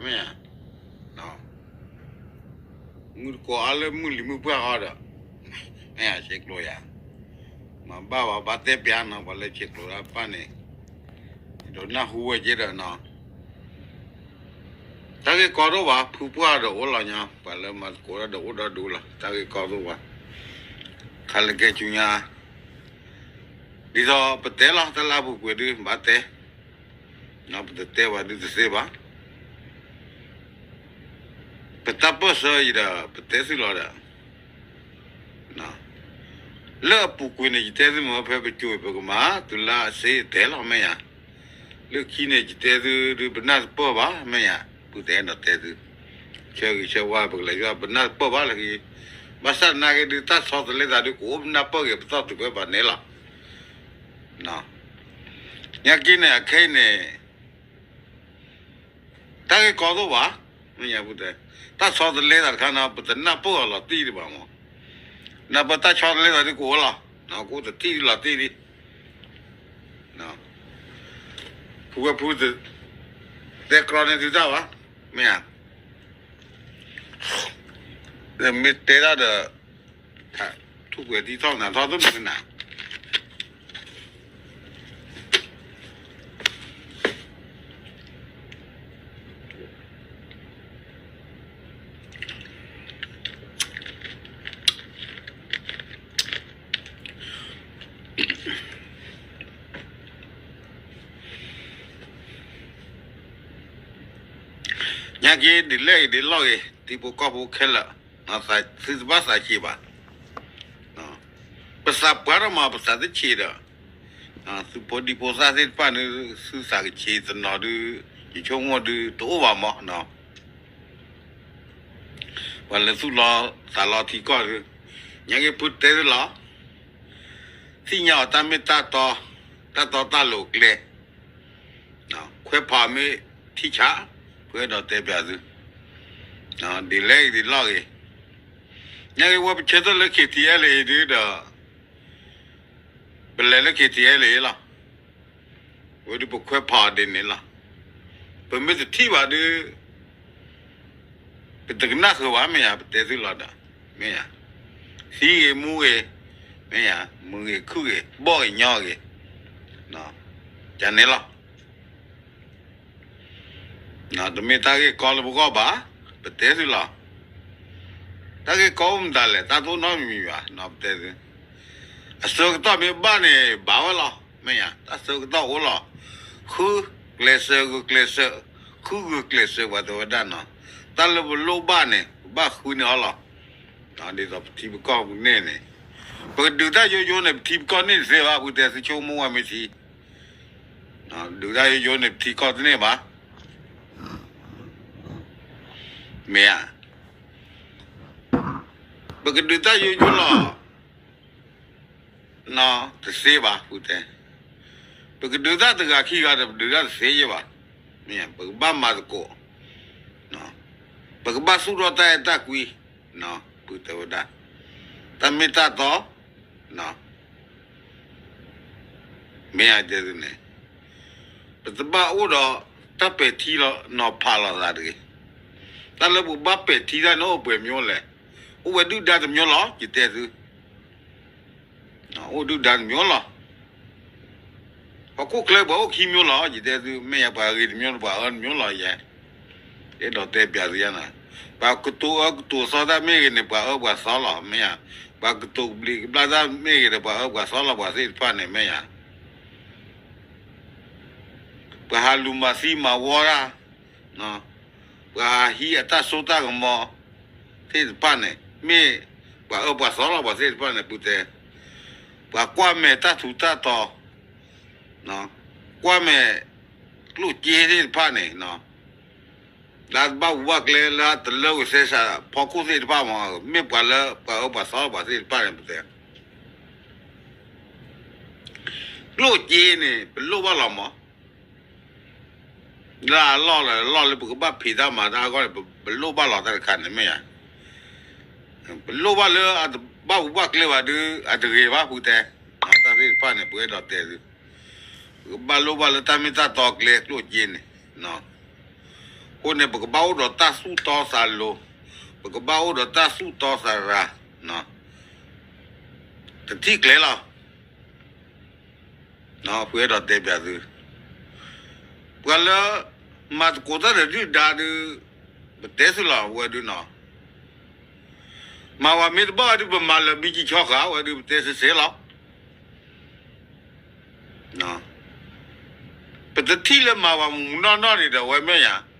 မ့ၢ်ဧါ, မုၢ်တကိးအါလၢမုၢ်လံၤမုၢ်ပှၢ်အီၤဒီး, မ့ၢ်ဧါ, ဆဲးကျိးယၤ, မၤဘၣ်ဝဲဘၣ်တဲပျးနီၤ ပှၤလၢဆဲးကျိးတၢ်တဖၣ်န့ၣ်, ဒီးနၢ်ဟူဝဲက့ဒီးနီၤ, တၢ်ဂ့ၢ်ကီဒိၣ်ဘၣ် ဖုပှၢ်ဒီးအိၣ်လီၤညီ, ပှၤလၢမၤသကိးတၢ်ဒီးအိၣ်ဒီဒူလီၤ တၢ်ဂ့ၢ်ကီဒိၣ်ဘၣ်, ခါလၢကဲဆူညါ, ဒ်သိးပတဲလီၤ တၢ်လၢအပူၤကွံာ်ဒုးဘၣ်တဲ, ပတတဲဘၣ်ဒုးတသ့ဘၣ်, ပတၢ်ပၢၢ်ဆၢအံၤဒီး ပတဲသုလီၤဒီး လၢအပူၤကွံာ်န့ၣ် ယတဲသုမ့ၢ်ဖဲပစိၤ ပကမၤတုၤလၢအစ့တဲလီၤ မ့ၢ်ယၤ, လၢခံန့ၣ် ယတဲသုဒုးပနၢ်တပၢၢ်ဘၣ် မ့ၢ်ယၤ, ပုၢ်တဲဒီးတဲသု, ဆၢဂ့ၤဆၢဝါ ပကလဲၤယွၤပနၢ်တပၢၢ်ဘၣ်လၢခံ, ဘၣ်ဆၣ်သနာ်က့ဒုး တၢ်ဆီတလဲသးဒုး ကအိၣ်ပနၢ်ပၢၢ်ဂ့ၤ ပသီၣ်တုၤဖဲဘၣ်န့ၣ်လီၤ. ညါက့န့ၣ် အခဲအံၤန့ၣ် တၢ်ဂ့ၢ်ကီဒိၣ်ဘၣ်, မ့ၢ်ညါပူၤတဲ, တၢ်ဆီတလဲသးတခါနီၤ ပတနၢ်ပၢၢ်အီၤလီၤတံၢ်ဒံးဘၣ်မး, နၢ်ပၢၢ်တၢ်ဆီတလဲသးဒုးကအိၣ်လီၤ, ကအိၣ်တထံၣ်ဒုးလီၤတံၢ်ဒံး, ဖုဝဲဖု တဲကြီန့ၢ်သုတၢ်ဘၣ်, မ့ၢ်ဧါ, မ့ၢ်တဲတၢ်ဒီး ထူၣ်ပှဲၤတံထီၣ်နၤထီၣ်တမုာ်နၤ ညါက့ဒ်လဲၣ်ဂ့ၤဒ်လဲၣ်ဂ့ၤ ထံဖိကီၢ်ဖိခဲလၢာ်, သုတဘၣ်သးဆံးဘၣ်, ပသးပှၢ်ထီၣ်မး ပသးတဆံးဒီး, သုးဖိဒံဖိသၣ်သ့ၣ်တဖၣ်န့ၣ် သုသးကဆံးတနီၤဒုး, ယဆိကမိၣ်ဒုးတအိၣ်ဘၣ်မး, ပှၤလၢသူၣ်လီသးလီထံကီၢ်ဒုး, ညါက့ဖုတဲသုလီၤ, သ့ၣ်ညါအီၤတၢ်မ့ၢ်တၢ်တီ, တၢ်တီတၢ်လိၤကျဲ, ခွဲးဖးမ့ၢ်ထံဆး, ပအဲၣ်ဒိးတဲပျးသု, ဒ်လဲၣ်ဂ့ၤဒ်လဲၣ်ဂ့ၤ, ညါက့ဝဲပဆၢထၢၣ်လၢ KTLA ဒုးဒီး, ပလဲၤလၢ KTLA လီၤ, ဝဲဒုးပခွဲးဖးအီၤဒ်န့ၣ်လီၤ, ပမ့ၢ်တထံၣ်ဘၣ်ဒုး ပတကနၣ်ဃုာ်ဘၣ် မ့ၢ်ယၤ ပတဲသုလီၤဒီး, မ့ၢ်ယၤ, သံဂ့ၤမူဂ့ၤ, မ့ၢ်ယၤ မုာ်ဂ့ၤခုၣ်ဂ့ၤ ဘီၣ်ဂ့ၤညီဂ့ၤ, ကန့ၣ်လီၤ, တမ့ၢ်တၢ်ဂ့ၢ်ကီလၢပဂီၢ်ဘၣ်, ပတဲသုလီၤ, တၢ်ဂ့ၢ်ကီအိၣ်မတၤလဲၣ် တၢ်တအိၣ်နီတမံၤဘၣ် ပတဲသု, အဆၢကတီၢ်မ့ၢ်ဘၣ်န့ၣ် ဘၣ်ဝဲလီၤ မ့ၢ်ယၤ တၢ်ဆၢကတီၢ်အိၣ်လီၤ, ဃုကျဲးစၢးဂုာ်ကျဲးစၢး, ဃုဂုာ်ကျဲးစၢးပှၤတဲဝဲဒၣ်နီၤ, တၢ်လၢပလိၣ်ဘၣ်န့ၣ် ပဘၣ်ဃုန့ၢ်အီၤလီၤ, ဒ်သိးပထံပကီၢ်ပန့ၢ်န့ၣ်, ပကဒုးတၢ်ယိယိန့ၣ် ပထံပကီၢ်န့ၢ်တသ့ဘၣ် ပကတဲသုဆိကမိၣ်ဝဲမ့ၢ်ထံ ဒုးတၢ်ယိယိန့ၣ် ပထံကီၢ်တန့ၢ်ဘၣ်, မ့ၢ်ဧါ, ပကဒုးတၢ်ယိယိလီၤ, တသ့ဘၣ် ပတဲ, ပကဒုးတၢ်တဂၤခံဂၤဒီး ပဒုးတၢ်တသ့ယဲဘၣ်, မ့ၢ်ဧါ ပကဘၣ်မၤသကိး, ပကဘၣ်သူၣ်ထီၣ်တၢ်အဲၣ်တၢ်ကွံ, ပတဲဝဲဒၣ်, တၢ်မ့ၢ်တၢ်တီ, မ့ၢ်ဧါ တဲသုန့ၣ်, ပတဘၣ်အိၣ်ဒီးတၢ်ပဲာ်ထံလီၤနီၤဖးလီၤသးတဂ့ၤ, တၢ်လၢပကဘၣ်ပဲာ်ထံတၢ်န့ၣ်အိၣ်ပှဲၤမၠိလဲၣ်, အိၣ်ဝဲဒုၣ်ဒါတမၠိလီၤ ယတဲသု, အိၣ်ဒုၣ်ဒါတမၠိလီၤ, ဟီၣ်ခိၣ်ချၢပှၤအိၣ်ခံမၠိလီၤ ယတဲသု မ့ၢ်ယၤ ပှၤဂ့ၤတမၠိ ပှၤအၢတမၠိလီၤယဲ, အဲၣ်ဒိးတဲပျးသုယဲန့ၣ်, ပှၤကတိၤအၢကတိၤသီတၢ်မ့ၢ်ဂ့ၤန့ၣ် ပှၤအၢပှၤသီလီၤ မ့ၢ်ယၤ, ပှၤကတိၤကဘျံးကဘျၣ်တၢ်မ့ၢ်ဂ့ၤဒီး ပှၤအၢပှၤသီလီၤ ပှၤသ့ၣ်တဖၣ်န့ၣ် မ့ၢ်ယၤ ပှၤဟးလူၤမၤသံမၤဝီတၢ်, ပှၤဟးဟံးအတၢ်စိတၢ်ကမီၤသ့ၣ်တဖၣ်န့ၣ် မ့ၢ်ပှၤအၢပှၤသီလီၤ ပှၤသ့ၣ်တဖၣ်န့ၣ် ပူၤတဲ, ပှၤကွၢ်မဲာ်တၢ်ထူးတၢ်တီၤ, ကွၢ်မဲာ်ကျိၣ်စ့သ့ၣ်တဖၣ်န့ၣ်, လၢတဘၣ်ပူၤဘၣ်ကျဲလၢတလၢဝဲစဲးစးဖီခိၣ်သ့ၣ်တဖၣ်မး, မ့ၢ်ပှၤလၢပှၤအၢပှၤသီလီၤ ပှၤသ့ၣ်တဖၣ်န့ၣ် ပူၤတဲ ကျိၣ်စ့န့ၣ် ပလိၣ်ဘၣ်လီၤမး, လၢအလီၢ်လၢအလီၢ်လၢပကဘၣ်ဖံးတၢ်မၤတၢ်အဂီၢ်န့ၣ် ပလိၣ်ဘၣ်လီၤတၢ်တခါန့ၣ်မ့ၢ်ဧါ, ပလိၣ်ဘၣ်လၢအတဘၣ်ပူၤဘၣ်ကျဲဘၣ်ဒုး အတဂ့ၤဘၣ်ပူၤတဲ, တၢ်သ့ၣ်တဖၣ်န့ၣ် ပဝဲဒီးတဲသု, ပကဘၣ်လိၣ်ဘၣ်လၢတၢ်မ့ၢ်တၢ်တီကျဲကျိၣ်စ့န့ၣ် အဃိန့ၣ် ပကဘၣ်အိၣ်ဒီးတၢ်သူၣ်တီသးလိၤ, ပကဘၣ်အိၣ်ဒီးတၢ်သူၣ်တီသးရၤ, တထံၣ်ကျဲလီၤ. ဖုအဲၣ်ဒိးတဲပၠးသု, ပှၤလၢ မၤသကိးတၢ်ဒီးဒုၣ်ဒါဒုး, ပတဲသုလီၤ အဝဲဒုးနီၤ, မၤဝဲမ့ၢ်တဘၣ်ဝဲဒုး ပမၤလၢာ်ဘံကံၤဆီဃာ် အဝဲဒုးပတဲစ့ၢ်စ့ၢ်လီၤ. ပတထံၣ်လၢမၤဝဲမုၢ်မုၢ်နီၢ်နီၢ်ဒံးဒီး အဝဲမ့ၢ်ယၤ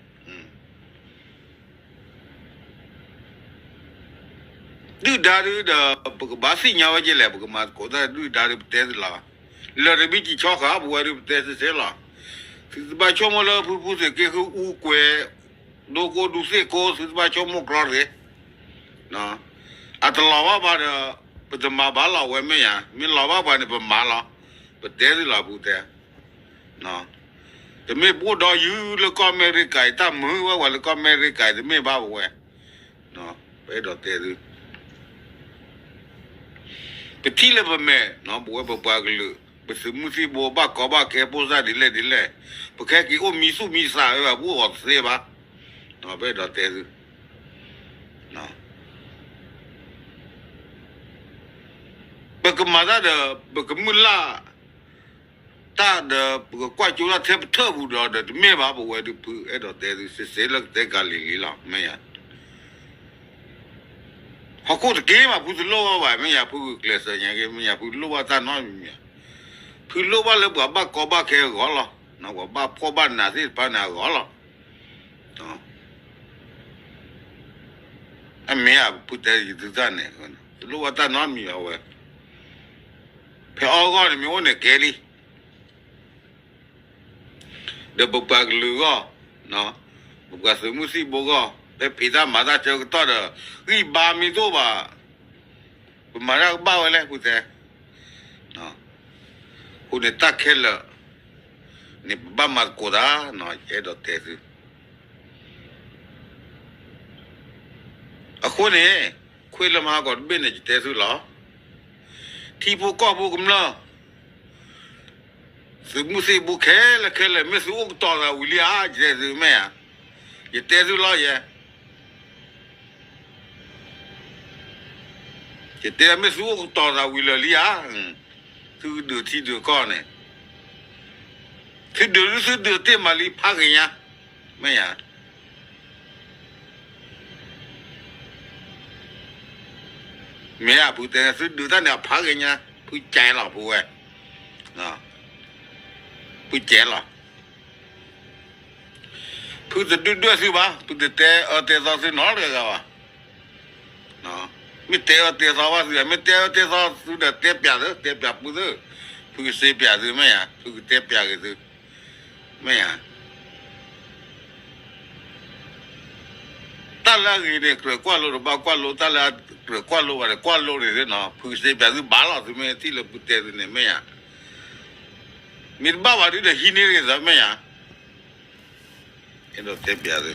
ဒုၣ်ဒါဒုးဒီး ပကဘၣ်သ့ၣ်ညါဝဲက့ၤလဲၣ်, ပကမၤသကိးတၢ်ဒုၣ်ဒါဒုး ပတဲသုလီၤ. လၢာ်တဘံကံၤဆီဃာ် ပဝဲဒုးပတဲစ့ၢ်စ့ၢ်လီၤ. သုတဘၣ်ဆိကမိၣ်လၢဖုဖုသုးက့ဃုအူကွဲၤ ဒိကိးဒူသ့ၣ်ကိး သုတဘၣ်ဆိကမိၣ်ကြီတဂ့ၤ. အတလီၤဘၣ်ပှၤဒီး ပတမၤဘၣ်လီၤ အဝဲမ့ၢ်ယၤ, မ့ၢ်လီၤဘၣ်ပှၤန့ၣ် ပမၤလီၤ. ပတဲသုလီၤ ဖုတဲ တမ့ၢ်ပအိၣ်ဒီးယုၢ်လၢကီၢ်အမဲရကၤအံၤ တၢ်မုာ်ဝဲပှၤလၢကီၢ်အမဲရကၤအံၤ တမ့ၢ်ဘၣ်ပဝဲ, ပအဲၣ်ဒိးတဲသု, ပထံၣ်လၢပမဲာ် ပဝဲပပှၤကလုာ် ပသုးမုၢ်သံၣ်ဘိ ဘၣ်ကီဘၣ်ခဲ ပိၢ်စၢ်ဒ်လဲၣ်ဒ်လဲၣ်, ပခဲက့ၤအိၣ်မံသူၣ်မံသးဝဲဘၣ် ပအိၣ်အီၤတသ့ဘၣ်, ပအဲၣ်ဒိးတဲသု ပကမၤတၢ်ဒီး ပကမုၢ်လၢ် တၢ်ဒီး ပကကွၢ်ကၠိတၢ်ထဲပထၢၣ်ပူၤဒီး ဒီးတမ့ၢ်ဘၣ် ပဝဲဒုးဖုအဲၣ်ဒိးတဲသု စ့ၢ်စ့ၢ်လၢကတဲကၤလံၤလံၤလီၤ မ့ၢ်ယၤ, ဟီၣ်ခိၣ်တက့ၢ်မး ဖုတလိၣ်ဘၣ်ဘၣ် မ့ၢ်ယၤ ဖုဂုာ်ကျဲးစၢးညါက့ၤ မ့ၢ်ယၤ ဖုလိၣ်ဘၣ်တၢ်နီတမံၤမံၤ, ဖုလိၣ်ဘၣ်လၢပှၤဘၣ်ကီဘၣ်ခဲအဂီၢ်လီၤ, ပှၤဘၣ်ဖှီၣ်ဘၣ်နးသ့ၣ်တဖၣ်န့ၣ်အဂီၢ်လီၤ. အမ့ၢ်ဧါ ဖုတဲယသုတၢ်န့ၣ် တလိၣ်ဘၣ်တၢ်နီတမံၤဘၣ်ဝဲ, ဖဲအီဂီၢ်န့ၣ် မ့ၢ်အိၣ်န့ၣ်ကဲလံ ဒီးပပှၤကလုာ်အဂီၢ်, ပပှၤသုးမုၢ်သံၣ်ဘိအဂီၢ် ဖဲဖံးတၢ်မၤတၢ်ဆၢကတီၢ်ဒီး ဂံၢ်ဘါမ့ၢ်တအိၣ်ဘၣ် ပမၤတၢ်ကဘၣ်ဝဲလဲၣ် ဖုတဲ, အဃိန့ၣ်တၢ်ခဲလၢာ်န့ၣ် ပဘၣ်မၤသကိးတၢ်, ယအဲၣ်ဒိးတဲသု အဃိန့ၣ် ခွ့လၢမၤဟးဂီၤတဘ့ၣ်န့ၣ် ယတဲသုလီၤ. ထံဖိကီၢ်ဖိကမျၢၢ် သုးမုၢ်သံၣ်ဘိခဲလၢာ်ခဲလၢာ် မ့ၢ်သုအိၣ်ကတီၤသးဝံၤလံဧါ ယတဲသု မ့ၢ်ဧါ, ယတဲသုလီၤယဲ, ယတဲမ့ၢ်သုအိၣ်ကတီၤသးဝံၤလၢာ်လံဧါ, သုဒုးထံဒုးကီၢ်န့ၣ် သုဒုးသုဒုးတ့ၢ်မးလံ ဖးဂ့ၤညါ, မ့ၢ်ဧါ မ့ၢ်ဧါ ဖုတဲ သုဒုးတၢ်န့ၣ်အဖးဂ့ၤညါ, ဖုကဲလီၤ ဖုဝဲ, ဖုကဲလီၤ, ဖုတဒုၣ်ဒွဲၣ်သုဘၣ်, ဖုတတဲအၢတဲသီသုနီတဂၤဘၣ်, မ့ၢ်တဲအၢတဲသီဘၣ်သု, မ့ၢ်တဲအၢတဲသီသုဒီးတဲပျးသု, တဲပျးဖုသု, ဖုကစ့ပျးသု မ့ၢ်ဧါ, ဖုကတဲပျးဂ့ၤသု, မ့ၢ်ဧါ တၢ်လၢအဂ့ၤန့ၣ် ကြၢးကွၢ်လိဒီးဘၣ်ကွၢ်လိ, တၢ်လၢအကြၢးကွၢ်လိဘၣ်ဒီးကွၢ်လိန့ၣ်, ဖုကစ့ပျးသုဘၣ်လီၤ, သုမ့ၢ်ထံၣ်လၢဖုတဲသုန့ၣ် မ့ၢ်ဧါ, မ့ၢ်တဘၣ်ဘၣ်ဒုဒီးဟံးန့ၢ်တဂ့ၤသး မ့ၢ်ဧါ, အဲၣ်ဒိးတဲပျးသု,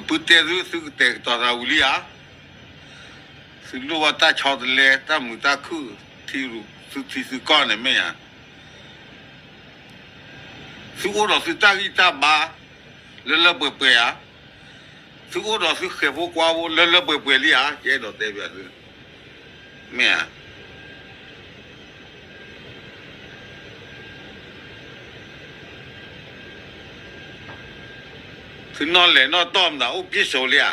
ဖုတဲသု သုကတဲာ်ကတီၤသးဝံၤလံဧါ, သုလိၣ်ဘၣ်တၢ်ဆီတလဲ တၢ်မုာ်တၢ်ခုၣ် ထံရူၢ်သုထံသုကီၢ်န့ၣ် မ့ၢ်ဧါ, သုအိၣ်ဒီးသုတၢ်ဂံၢ်တၢ်ဘါ လၢလၢပှဲၤပှဲၤဧါ, သုအိၣ်ဒီးသုဃဲၤဖိကွၢ်ဖိလၢလၢပှဲၤပှဲၤလံဧါ, ယအဲၣ်ဒိးတဲပျးသု, မ့ၢ်ဧါ သုနီၢ်လဲၤနီၢ်တီၢ်မတၤ အိၣ်ပြည့်စုံလံ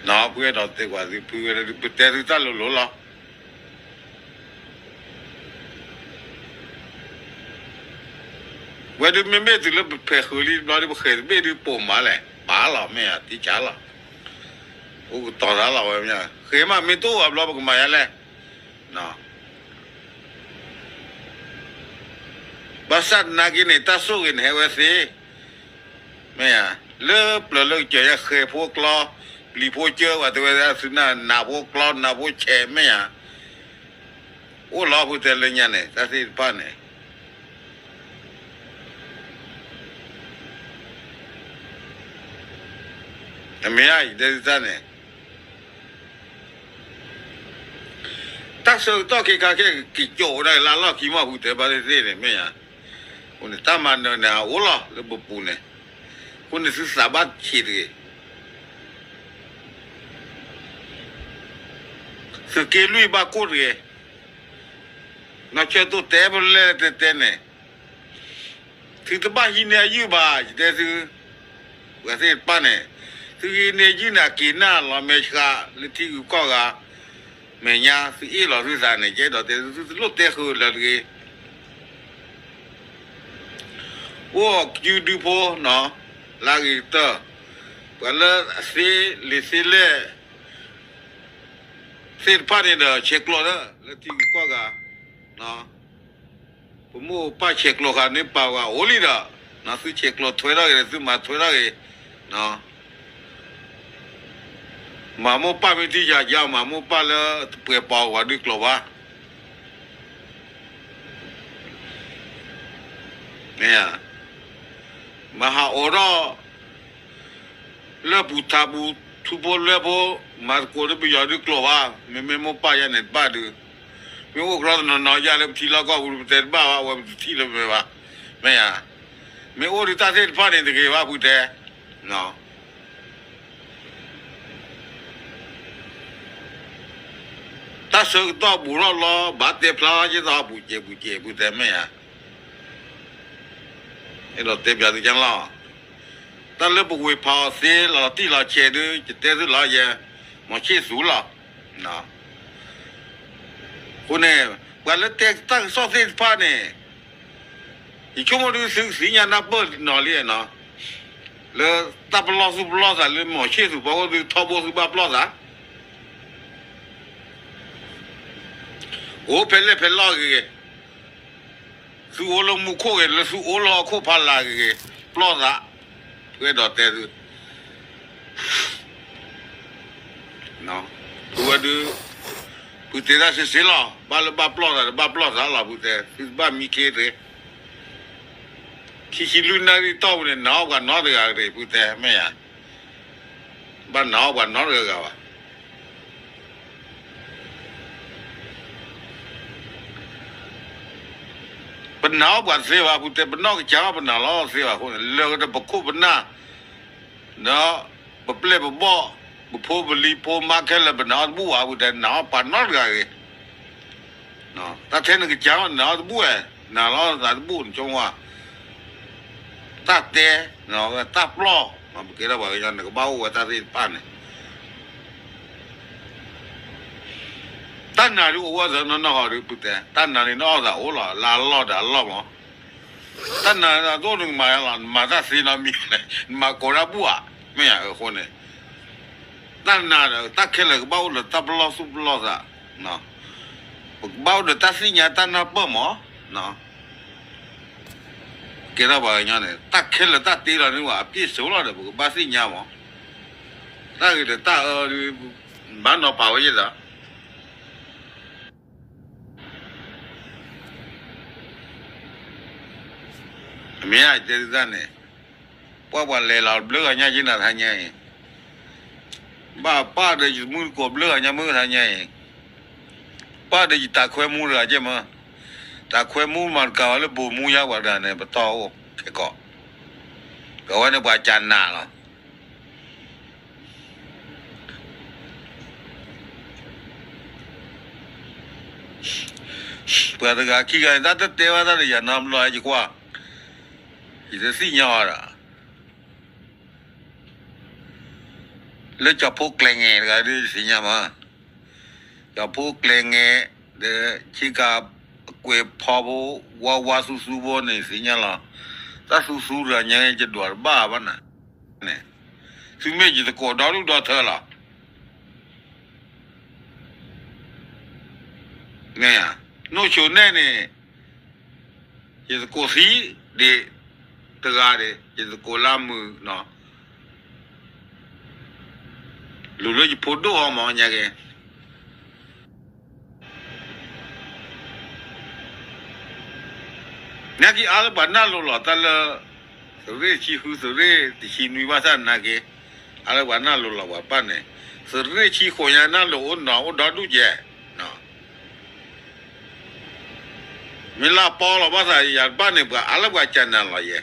ဧါ, ဖုအဲၣ်ဒိးတဲကွၢ်သု ဖုဝဲဒၣ် ပတဲသုတၢ်လိၤလိၤလီၤ, ဝဲဒုးမ့မ့ၢ်တုၤလၢပဖဲးဃုာ်လံတဘျီဒီး ပဃဲၤတဘ့ၣ်ဒုးပိာ်မးလဲၣ် ပာ်လီၤ မ့ၢ်ဧါ တံၢ်ဆါလီၤ, အိၣ်ကတီၤတၢ်လီၤဝဲမ့ၢ်ဧါ, ဃဲၤမးမ့ၢ်တအိၣ်ဘၣ်ဘျီ ပကမၤယါလဲၣ် ဘၣ်ဆၣ်သနာ်က့န့ၣ် တၢ်ဆိၣ်ဂ့ၤန့ၣ်ဟဲဝဲသ့, မ့ၢ်ဧါ, လၢပျၢၤလၢကစၢၤယါ ဃဲၤဖိကျီ, ပျံၤဖိကၢ ပှၤတဲဝဲဒၣ်သုနၢ် နးဖိကျီ နးဖိဆဲး မ့ၢ်ဧါ, အိၣ်လီၤ ဖုတဲလၢညါန့ၣ် တၢ်သ့ၣ်တဖၣ်န့ၣ် အမ့ၢ်ဧါ ယတဲသုတၢ်န့ၣ်, တၢ် ဆၢကတီၢ်ခဲခါခဲ က့ၤကၠီၣ်ဝဲဒၣ်လၢအလီၢ်ခံမီၢ် ဖုတဲဘၣ်သ့ၣ်သ့ၣ်န့ၣ် မ့ၢ်ဧါ. အဃိန့ၣ် တၢ်မၤနၢၤန့ၣ် အအိၣ်လီၤလၢပပူၤန့ၣ်. အဃိန့ၣ် သုသးဘၣ်ဆံးတဂ့ၤ. သုးက့လွံၢ်ဘၣ်ကိၢ်တဂ့ၤ. နီၢ်ဆၢတိၢ်တဲဖဲလဲၣ်တဲတဲန့ၣ် သုတဘၣ်ဟံးန့ၢ်အယုၢ်ဘၣ် ယတဲသု, ပှၤသ့ၣ်တဖၣ်န့ၣ် သုဟံးန့ၢ်ယုၢ်န့ၣ် အက့ၤနၢ်လီၤမဲာ်ဆှးလၢထံဂုၤကီၢ်ဂၤ, မဲာ်ညါ သုအ့ၣ်လီၤသုသးန့ၣ် ယအဲၣ်ဒိးတဲသု သုတလိၣ်တဲဃုာ်လၢၤတဂ့ၤ. အိၣ်ကဒုဒုဖိနီၤ, လၢအဂ့ၤကတၢၢ်, ပှၤလၢအသ့လံာ်သ့လဲၢ် သ့ၣ်တဖၣ်န့ၣ်ဒီး ဆဲးကျိးလၢ လၢထံဂုၤကီၢ်ဂၤ, ပမိၢ်ပၢ်ဆဲးကျိးဃာ်န့ၢ်ပာ်ဝဲအိၣ်လံဒီး, သုဆဲးကျိးထွဲထီၣ်ဂ့ၤ သုမၤထွဲထီၣ်ဂ့ၤ, မၤမိၢ်ပၢ်မ့ၢ်ထံၣ်ယၤယါ မၤမိၢ်ပၢ်လၢတပှဲၤပီၤဝဲဒုးကျိၤဘၣ်. မ့ၢ်ဧါ, မၤဟးအိးထီၣ် လၢပူၤထးပူၤ ထူဖိလွဲဖိ, မၤသကိးလၢပယီၤဒုးကျိၤဘၣ်, မ့မ့ၢ်မိၢ်ပၢ်ယါန့ၣ်တဘၣ်ဒုး, မ့ၢ်အိၣ်ကရီတနီၤနီၤယါလၢပထံလီၢ်ကီၢ်ပူၤ ပတဲတဘၣ်ဘၣ် အဝဲပတထံၣ်လၢပမဲာ်ဘၣ်, မ့ၢ်ဧါ, မ့ၢ်အိၣ်ဒုးတၢ်သ့ၣ်တဖၣ်န့ၣ်တဂ့ၤဘၣ် ဖုတဲ တၢ်ဆၢကတီၢ်ဘူးထီၣ်လီၤ ဘၣ်တဲဖျါလီၤက့ၤသီ ဘူးကဲးဘူးကဲး ဖုတဲမ့ၢ်ဧါ, အဲၣ်ဒိးတဲပျးသုကလီၤ, တၢ်လၢပဝ့ၤဖးအီၤသ့လီၤတံၢ်လီၤဆဲးဒုး ယတဲသုလီၤယဲ, မီၤဆ့ၣ်သူလီၤ. အဃိန့ၣ် ပှၤလၢတဲတၢ်ကစီၣ်သ့ၣ်တဖၣ်န့ၣ် ယဆိကမိၣ်ဒုးသုကသ့ၣ်ညါနၢ်ပၢၢ်နီၤလံနီၤ, လၢတၢ်ပလီၢ်သူၣ်ပလီၢ်သးလၢမီၤဆ့ၣ်သူ ပှၤအိၣ်သုထီဘိသုဘၣ်ပလီၢ်သး, အိၣ်ဖဲလဲၣ်ဖဲလီၢ်ဂ့ၤဂ့ၤ, သုအိၣ်လၢမူခိၣ်ဂ့ၤ လၢသုအိၣ်လၢဟီၣ်ခိၣ်ဖီလာ်ဂ့ၤဂ့ၤ, ပလီၢ်သး, ပအဲၣ်ဒိးတဲသု သုဝဲဒုး ဖုတဲတၢ်စ့စ့လီၤ, ဘၣ်လၢဘၣ်ပလီၢ်သးဒီးဘၣ်ပလီၢ်သးလီၤ ဖုတဲ, သုတဘၣ်မံခ့တဂ့ၤ, ခံဆံလွံၢ်နၣ်ရံၣ်တီၢ်ပူၤန့ၣ် နာ်အီၣ်ပှၤနီတဂၤတဂ့ၤ ဖုတဲ မ့ၢ်ဧါ, ဘၣ်နာ်အီၣ်ပှၤနီတဂၤဂၤဘၣ်. ပနာ်အီၣ်ပှၤတသ့ဘၣ် ဖုတဲ, ပနီၢ်ကစၢ်အီၣ်ပနာ်လီၤတသ့ဘၣ်အဃိန့ၣ် လၢာ်ကဒီးပခိၣ်ပနၢ် ဒီးပပျဲၢ်ပဘီၣ် ပဖိပလံၤဖိမါခဲလၢာ် ပနာ်အီၣ်တဘူၣ်ဘၣ် ဖုတဲ, နာ်အီၣ်ပှၤနီတဂၤဂ့ၤ. တၢ်ထဲနကစၢ်အီၣ်နာ်အီၣ်တဘူၣ်ဝဲ, နာ်လီၤသးတဘူၣ်န့ၣ် ဆိကမိၣ်ဧါ, တၢ်တဲ တၢ်ပျီၢ် ပကဲထီၣ်ပှၤကညီ နကဘၣ်အိၣ်ဝဲတၢ်သ့ၣ်တဖၣ်န့ၣ် တၢ်နာ်ဒုးအိၣ်ဝဲသၢနီၢ်နီၢ်ဃီဒုး ဖုတဲ, တၢ်နာ်န့ၣ်နအီၣ်သးအိၣ်လီၤ လၢအလီၢ်ဒီးအလီၢ်မး, တၢ်နာ်ဒုးနကမၤလီၤ နမၤတၢ်သ့နီတမံၤလဲၣ် နမၤကိးတၢ်ဘူၣ်ဧါ, မ့ၢ်ဧါအဃိန့ၣ် တၢ်နာ်ဒီးတၢ်ခဲလၢာ်ကဘၣ်အိၣ်ဒီးတၢ်ပလီၢ်သူၣ်ပလီၢ်သး, ပကဘၣ်အိၣ်ဒီးတၢ်သ့ၣ်ညါတၢ်နၢ်ပၢၢ်မး ကဲထီၣ်ပှၤကညီန့ၣ် တၢ်ခဲလၢာ်တၢ်တ့လီၤန့ၢ်ဝဲအပြည့်စုံလီၤဒီး ပကဘၣ်သ့ၣ်ညါမး, တၢ်ဂ့ၤဒီးတၢ်အၢဒုး ဘၣ်နီၤဖးဝဲယဲၢ်သး အမ့ၢ်အတဲသုတၢ်န့ၣ်, ပှၤပှၤလဲၤလီၤတဘျုးဂၤညါက့နၤတဟါညါအံၤ, ဘၣ်ပၢ်ဒီးယမုၢ်တကိးဘျုးဂၤညါမုၢ်တဟါညါအံၤ, ပၢ်ဒီးယတၢ်ခွဲမူတဂၤကဲမး, တၢ်ခွဲမူမၤတကးဝဲလၢဘိၣ်မူယါပှၤတဂၤန့ၣ် ပတီၢ်အိၣ်ခဲကီး, ကဝဲန့ၣ်ပှၤကနၣ်လီၤ. ပှၤတဂၤခံဂၤန့ၣ် တၢ်တတဲဘၣ်တၢ်ဒီးယၤနီတဘျီယကွၢ်, ယတသ့ၣ်ညါအီၤဒီး လၢကၠီၤဖိကျဲၤငဲၤတဂၤဒ်ယသ့ၣ်ညါမး, ကၠီၤဖိကျဲၤငဲၤ, ဒီးဆ့ကၤကွဲးဖီဖိ, ဝါဝါသူသူဖိန့ၣ်သ့ၣ်ညါလီၤ, တၢ်သူသူတဂၤညါယဒွးတဘၣ်ဘၣ်နၤ, သုမ့ၢ်ယသကိးဒီဒူၣ်ဒီထၢလီၤ. မ့ၢ်ဧါ, နိၣ်ဆိန့ၣ်န့ၣ် ယသကိးသံဒံးတဂၤဒံး ယသကိးလၢမုာ်နီၤ, လူၤလၢယဖိဒိၣ်အီၤမ့ၢ်ညါက့ၤ နာ်က့အါလၢပှၤနၢ်လိၤလီၤတၢ်လၢ သုးရ့ၣ်ဆံဃု သုးရ့ၣ်တဆံနွံဘၣ်ဆၣ်နာ်က့, အါလၢပှၤနၢ်လိၤလီၤပှၤပၢ်န့ၣ်, သုးရ့ၣ်ဆံဃိးညါနၢ်လိၤအိၣ်နီၤအိၣ်ဒီဒူၣ်ကဲ, မ့ၢ်လၢအပီလီၤဘၣ်သးယၤတဘၣ်န့ၣ် ပှၤအါလၢပှၤကနၤလီၤယဲ,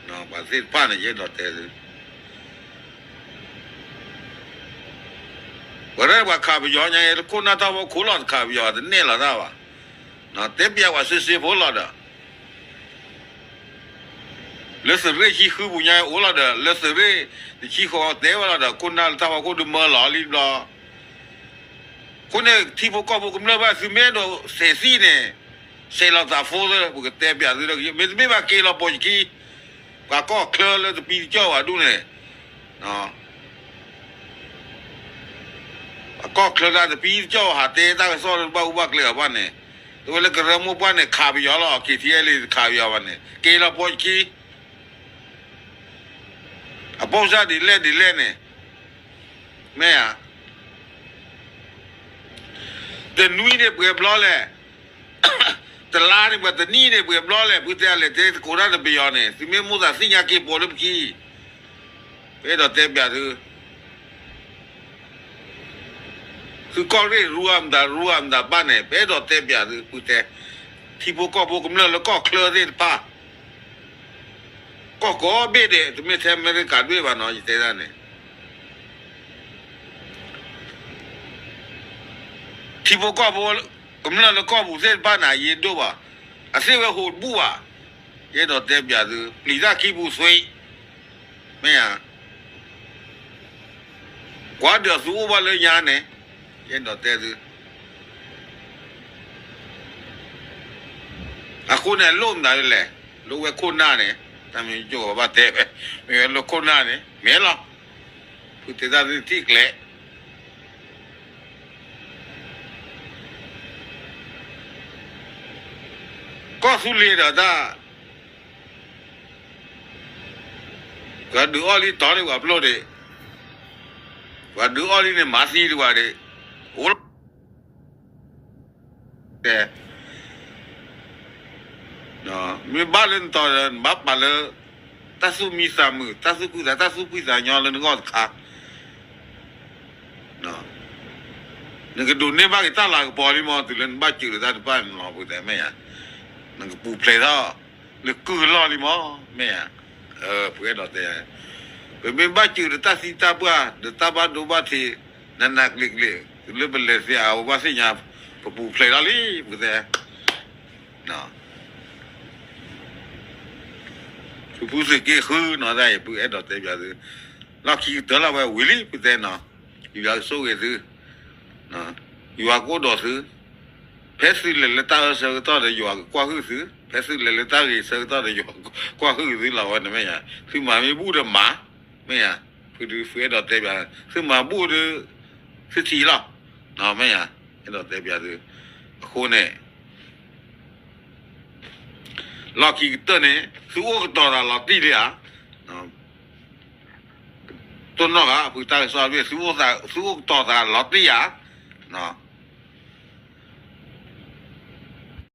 ပှၤသ့ၣ်တဖၣ်န့ၣ် ယအဲၣ်ဒိးတဲသု ပှၤရဲၣ်ပှၤခးပယီၤညါ လၢခိၣ်နၢ်တၢ်ဖီခိၣ်လီၤ တခးပယီၤတနဲၣ်လီၤတၢ်ဘၣ်, တဲပျးဝဲစ့စ့ဖိလီၤဒီး လၢသုးရ့ၣ်ဆံဃုပူၤညါအိၣ်လီၤဒီး လၢသုးရ့ၣ်တဆံဃိးတဲဝဲလီၤဒီး ခိၣ်နၢ်လၢတၢ်ဖီခိၣ်ဒုးမၢလီၤလံဘျီ အဃိန့ၣ် ထံဖိကီၢ်ဖိကမျၢၢ်ဘၣ် သုမ့ၢ်အဲၣ်ဒိးစဲးသံၣ်န့ၣ် စဲးလီၤသးဖိသၢ ပကတဲပျးသုဒီး မ့တမ့ၢ်ဘၣ်က့ၤလီၤပိာ်ယခံ ပှၤကီၢ်ချၢလၢတပံတကီၢ်ဘၣ်ဒူၣ်န့ၣ် ပှၤကီၢ်ချၢလၢတပံတကီၢ်ဟးတဲတၢ်ကစီၣ်လၢတဘၣ်အူဘၣ်ကျဲအီၤဘၣ်န့ၣ် တဝဲလၢကရၢမိၢ်ပှၢ်န့ၣ် ခးပယီၤလီၤ ခ့ထံအဲလ့ၣ် တခးပယီၤဘၣ်န့ၣ် က့ၤလီၤပိာ်ယခံ အပိၢ်စၢ်ဒ်လဲၣ်ဒ်လဲၣ်န့ၣ် မ့ၢ်ဧါ, တနွံန့ၣ်ပှဲၤဘျီလဲၣ်, တလါန့ၣ်ပှဲၤ တနံၣ်န့ၣ်ပှဲၤဘျီလဲၣ်, ဖုတဲလဲၤတဲသကိးတၢ်တပယီၤန့ၣ် သုမ့ၢ်မိၣ်သးသ့ၣ်ညါက့ၤပိာ်လၢပခံ, ပအဲၣ်ဒိးတဲပျးသု သုကီၢ်ရ့ၣ်ရူအမတၤရူအမတၤဘၣ်န့ၣ် ပအဲၣ်ဒိးတဲပျးသု ဖုတဲ, ထံဖိကီၢ်ဖိကမျၢၢ်လၢကီၢ်ချၢသ့ၣ်တဖၣ် ကီၢ်ကိးဘ့ၣ်ဒဲး တမ့ၢ်ထဲအမဲရကၤဒၣ်ဘၣ်နီၤ ယတဲဒၣ်န့ၣ် ထံဖိကီၢ်ဖိ ကမျၢၢ်လၢကီၢ်ပူၤသ့ၣ်တဖၣ်န့ၣ် အရေးဒိၣ်ဘၣ်, အသ့ၣ်ဝဲဟိးတဘူၣ်ဘၣ်, ယအဲၣ်ဒိးတဲပျးသု ပျံၤတၢ်ခံပူၤသွံ, မ့ၢ်ဧါ, ကွၢ်ဒီးသုအိၣ်ဘၣ်လၢညါန့ၣ်, ယအဲၣ်ဒိးတဲသု အဃိန့ၣ် အလိၣ်မတၤလဲၣ်, လိၣ်ဝဲခိၣ်နၢ်န့ၣ်, တၢ်မ့ၢ်ကၠိဘၣ်တဲဝဲ, မ့ၢ်ဝဲလိၣ်ခိၣ်နၢ်န့ၣ် မ့ၢ်လီၤ, ဖုတဲတၢ်သုထံၣ်ကျဲ ကီၢ်သူလ့ၤဒီးတၢ် ပှၤဒုးအီၣ်လံတီၤန့ၣ် ပှၤပျိၢ်ဒံး, ပှၤဒုးအီၣ်လံန့ၣ် မၤသံတဝၤဒံး, အိၣ်လီၤ, တဲ, မ့ၢ်ဘၣ်လၢနတီၤဒီး နဘၣ်ပာ်လၢ တၢ်သူၣ်မံသးမုာ် တၢ်သူၣ်ခုသး တၢ်သူၣ်ဖှံသးညီလၢနဂီၢ်တခါ နကဒိးန့ၢ်ဘၣ်က့ၤတၢ်လၤကပီၤလံမး တုၤလၢနဘၣ်စၢၤဒီးတၢ်တဖၣ်န့ၣ်လီၤ ပတဲမ့ၢ်ဧါ, နကပူၤဖျဲးထီၣ် လၢကုၢ်အလီၢ်လံမး မ့ၢ်ဧါ, ပအဲၣ်ဒိးတဲ, ပမ့ၢ်ဘၣ်စၢၤဒီးတၢ်သံတၢ်ပှၢ် ဒီးတၢ်ဘၣ်ဒိဘၣ်ထံး နးနးကျံးကျံး တုၤလၢပလဲၤသ့အဝဲဘၣ်သ့ၣ်ညါ ပပူၤဖျဲးထီၣ်လံ ပတဲ ဖုဖုသုးက့ဃုနီၤ တၢ်အံၤ ဖုအဲၣ်ဒိးတဲပျးသု, လီၢ်ခံကတၢၢ်လီၤဝဲဝံၤလံ ဖုတဲနီၤ, ယွၤကဆိၣ်ဂ့ၤသု, ယွၤကအိၣ်ဒီးသု, ဖဲသုလဲၤလၢတၢ်အၢဆၢကတီၢ်ဒီး ယွၤကကွၢ်ဟုၣ်သု, ဖဲသုလဲၤလၢတၢ်ဂ့ၤဆၢကတီၢ်ဒီး ယွၤကကွၢ်ဟုၣ်သုလီၤဝဲန့ၣ်မ့ၢ်ဧါ, သုမၤမ့ၢ်ဘူၣ်ဒီးမၤ, မ့ၢ်ဧါ, ဖုဒုးဖုအဲၣ်ဒိးတဲပျး, သုမၤဘူၣ်ဒီး သုထံၣ်လီၤ, မ့ၢ်ဧါ, အဲၣ်ဒိးတဲပျးသု, အဃိန့ၣ် လီၢ်ခံကတၢၢ်န့ၣ် သုအိၣ်ကတီၤသးလီၤတံၢ်လံဧါ, တိၢ်နီၣ်ဂၤ ဖုတၢ်ကစီၣ်တဘ့ၣ် သုအိၣ်ကတီၤသးလီၤတံၢ်ဧါ,